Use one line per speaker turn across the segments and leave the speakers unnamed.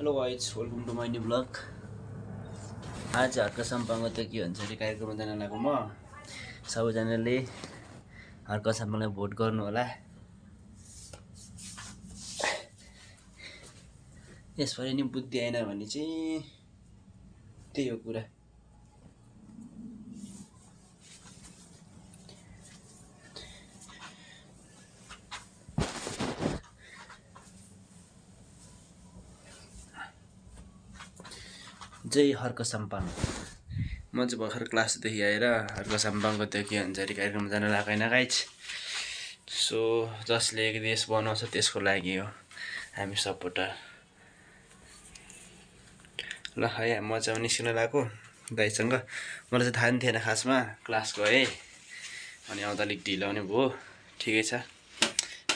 Hello guys, welcome to my new vlog. आज हर्क सम्पाङको त के भन्छ अरे कार्यक्रममा जान लागेको म। सबैजनाले हर्क सम्पाङलाई भोट गर्नु होला। यसपालि नि बुद्धि आएन भने चाहिँ त्यही हो कुरा। जय हर्क सम्पाङ। म चाहिँ भर्खर क्लासदेखि आएर हर्क सम्पाङको त्यो के भन्छ अरे कार्यक्रममा जान लागेको होइन गाइज। सो जसले एक देश बनाउँछ त्यसको लागि हो हामी सपोर्टर। ल है म चाहिँ निस्किन लागेको दाइसँग। मलाई चाहिँ थाहा पनि थिएन खासमा, क्लास गएँ अनि आउँदा अलिक ढिलो आउने भयो। ठिकै छ,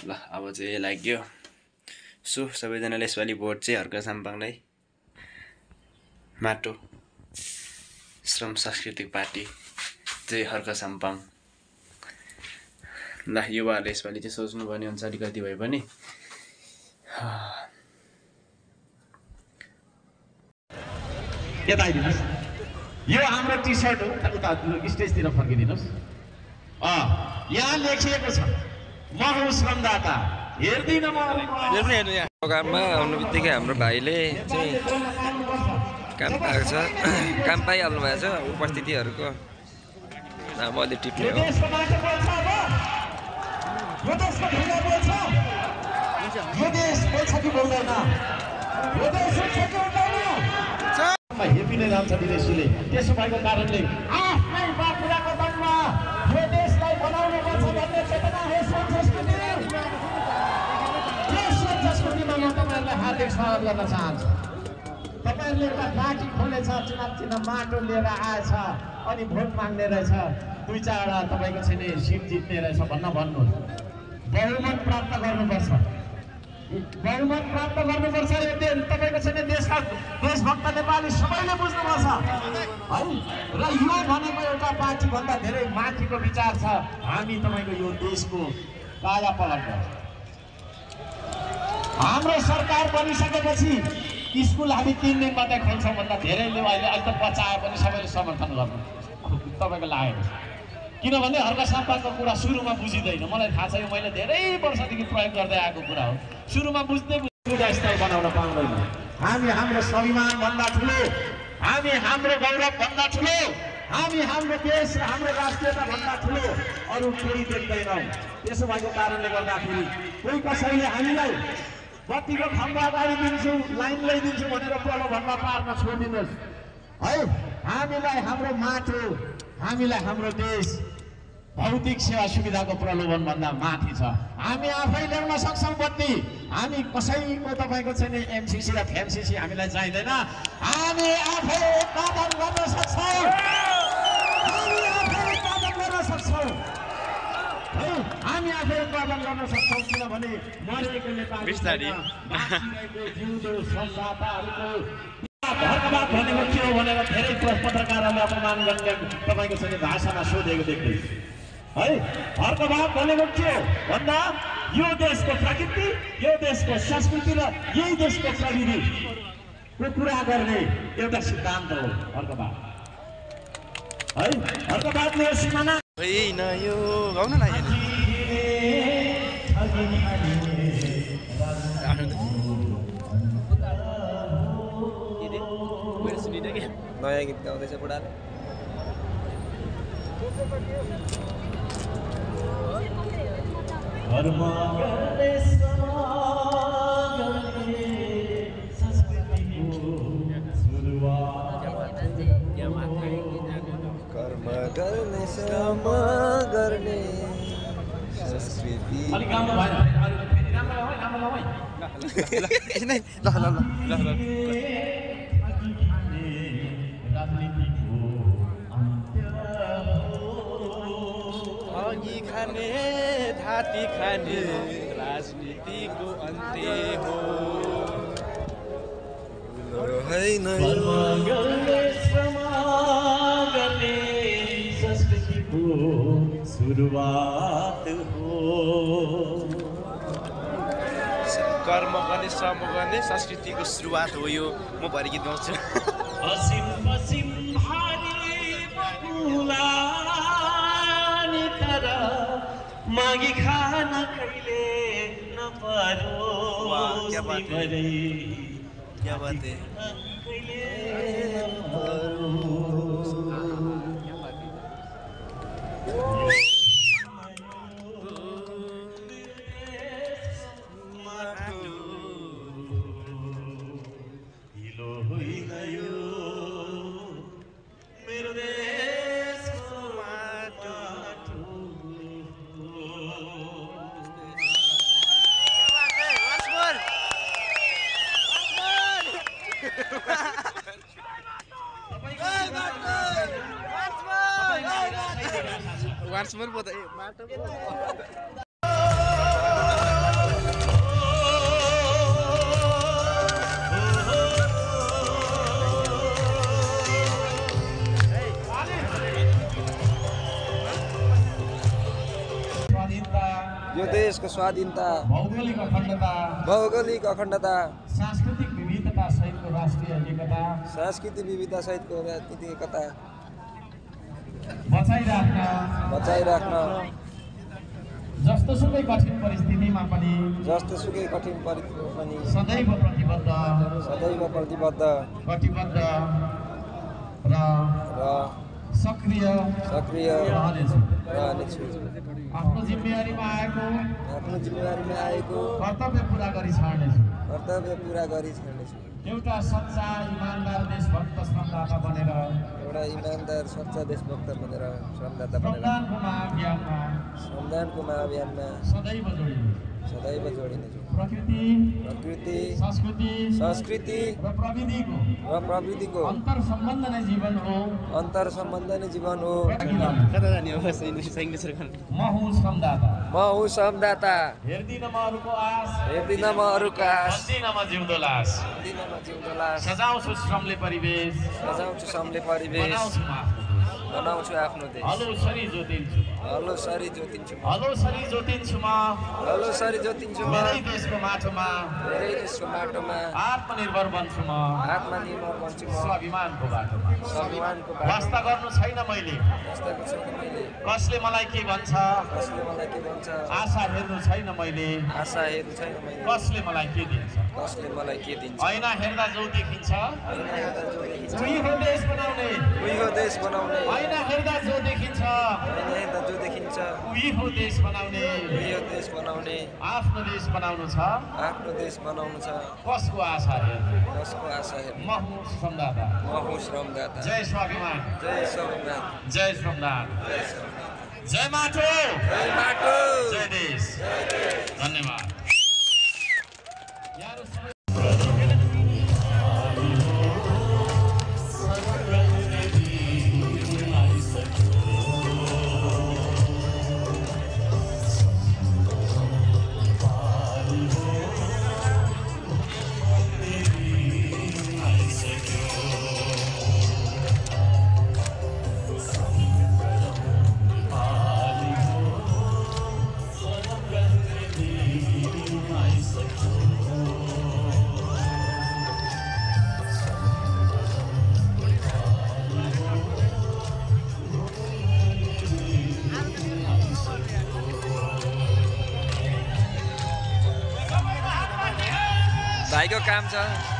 ल अब चाहिँ लाग्यो। सो सबैजनाले यसपालि भोट चाहिँ हर्क सम्पाङलाई। माटो श्रम सांस्कृतिक पार्टी जय हर्क सम्पाङ। ल युवाहरूले यसपालि चाहिँ सोच्नुपर्ने हुन्छ अलिकति भए पनि।
यता आइदिनुहोस्। यो हाम्रो टी सर्ट हो, उता स्टेजतिर फर्किदिनुहोस्। यहाँ लेखिएको छ म हुँ श्रमदाता। हेर्दिनँ म
प्रोग्राममा आउनु बित्तिकै हाम्रो भाइले चाहिँ काम पाएको छ, काम पाइहाल्नु भएको छ। उपस्थितिहरूको नाम अलि टिप्ने हो।
हेपी नै जान्छ विदेशीले। त्यसो भएको कारणले आफ्नै बाखुराको दममा यो देशलाई बनाउनु पर्छ भन्ने चेतना हो। संस्कृतिमा म तपाईँहरूलाई हार्दिक स्वागत गर्न चाहन्छु। तपाईँहरूले एउटा पार्टी खोलेछ, चुनाव चिन्ह माटो लिएर आएछ अनि भोट माग्ने रहेछ, 2-4वटा तपाईँको चाहिँ सिट जित्ने रहेछ भन्न भन्नुहोस्। बहुमत प्राप्त गर्नुपर्छ, बहुमत प्राप्त गर्नुपर्छ। यो तपाईँको चाहिँ देशका देशभक्त नेपाली सबैले बुझ्नुपर्छ है। र यो भनेको एउटा पार्टीभन्दा धेरै माथिको विचार छ। हामी तपाईँको यो देशको काया पलट गर्छ। हाम्रो सरकार बनिसकेपछि स्कुल हामी 3 दिन मात्रै खोल्छौँ भन्दा धेरैले अहिले त बचाए पनि सबैले समर्थन गर्नु तपाईँको लागेको छ। किनभने हर्क सम्पाङको कुरा सुरुमा बुझिँदैन। मलाई थाहा छ, यो मैले धेरै वर्षदेखि प्रयोग गर्दै आएको कुरा हो। सुरुमा बुझ्दै बुझ्दै बनाउन पाउँदैन। हामी हाम्रो स्वाभिमानभन्दा ठुलो, हामी हाम्रो गौरवभन्दा ठुलो, हामी हाम्रो देश र हाम्रो राष्ट्रियताभन्दा ठुलो अरू केही देख्दैनौँ। त्यसो भएको कारणले गर्दाखेरि कोही कसैले हामीलाई बत्तीको खम्बा अगाडि दिन्छु, लाइन ल्याइदिन्छु भनेर प्रलोभनमा पार्न छोडिदिनुहोस् है। हामीलाई हाम्रो माटो, हामीलाई हाम्रो देश भौतिक सेवा सुविधाको प्रलोभनभन्दा माथि छ। हामी आफै ल्याउन सक्छौँ बत्ती। हामी कसैको तपाईँको चाहिँ एमसिसी र फेमसिसी हामीलाई चाहिँदैन। हामी आफै उत्पादन गर्न सक्छौँ, हामी आफै उत्पादन गर्न सक्छौँ है। हामी आफै उत्पादन गर्न सक्छौँ किनभने मरेको नेपाली जिउँदो संवादहरूको हर्कबाद भनेको के हो भनेर धेरै पत्रकारहरूले अपमान गर्ने तपाईँको चाहिँ भाषामा सोधेको देख्दैछु है। हर्कबाद भनेको के हो भन्दा यो देशको प्रकृति, यो देशको संस्कृति र यही देशको प्रविधिको कुरा गर्ने एउटा सिद्धान्त हो हर्कबाद है। हर्कबादले सिमाना
होइन यो गाउन लाग्यो नयाँ गीत गाउँदैछ बुढाले। कर्म गर्ने श्रम गर्ने संस्कृति।
अलिक राम्रो भएन,
अघि खाने थाती खाने राजनीतिको अन्त्य हो होइन।
संस्कृतिको सुरुवात हो।
कर्म गर्ने श्रम गर्ने संस्कृतिको सुरुवात हो यो म भरि गीत गाउँछु
असिम पसिम भारी फुलानी तर मागी खान कहिले नपरोस्
क्या बात है क्या बात है Once more for the matter.
यो देशको स्वाधीनता भौगोलिक अखण्डता
सांस्कृतिक विविधता सहितको राष्ट्रिय एकता
सांस्कृतिक विविधता सहितको राजनीतिक एकता
बचाइराख्न जस्तोसुकै कठिन परिस्थितिमा पनि सदैव प्रतिबद्ध र सक्रिय रहनेछु आफ्नो जिम्मेवारीमा आएको कर्तव्य पुरा गरी छाड्नेछु एउटा सच्चा इमानदार देशभक्त श्रमदाता बनेर श्रमदानको महाअभियानमा सदैव जोडिनेछु प्रकृति संस्कृति र प्रविधिको अन्तर सम्बन्ध नै जीवन हो म हुँ श्रमदाता हेर्दिन म अरूको आश बन्दिन म जिउँदो लास सजाउँछु श्रमले परिवेश बनाउँछु आफ्नो देश हलोसरी जोतिन्छु म मेरै देशको माटोमा आत्मनिर्भर बन्छु म स्वाभिमानको बाटोमा वास्ता गर्नु छैन मैले कसले मलाई के भन्छ आशा हेर्नु छैन मैले कसले मलाई के दिन्छ ऐना हेर्दा जो देखिन्छ उही हो देश बनाउने ऐना हेर्दा जो देखिन्छ उही हो देश बनाउने आफ्नो देश बनाउनु छ कसको आशा हेर्नु म हुँ श्रमदाता जय स्वाभिमान जय श्रमदान जय माटो जय देश धन्यवाद
भाइको काम छ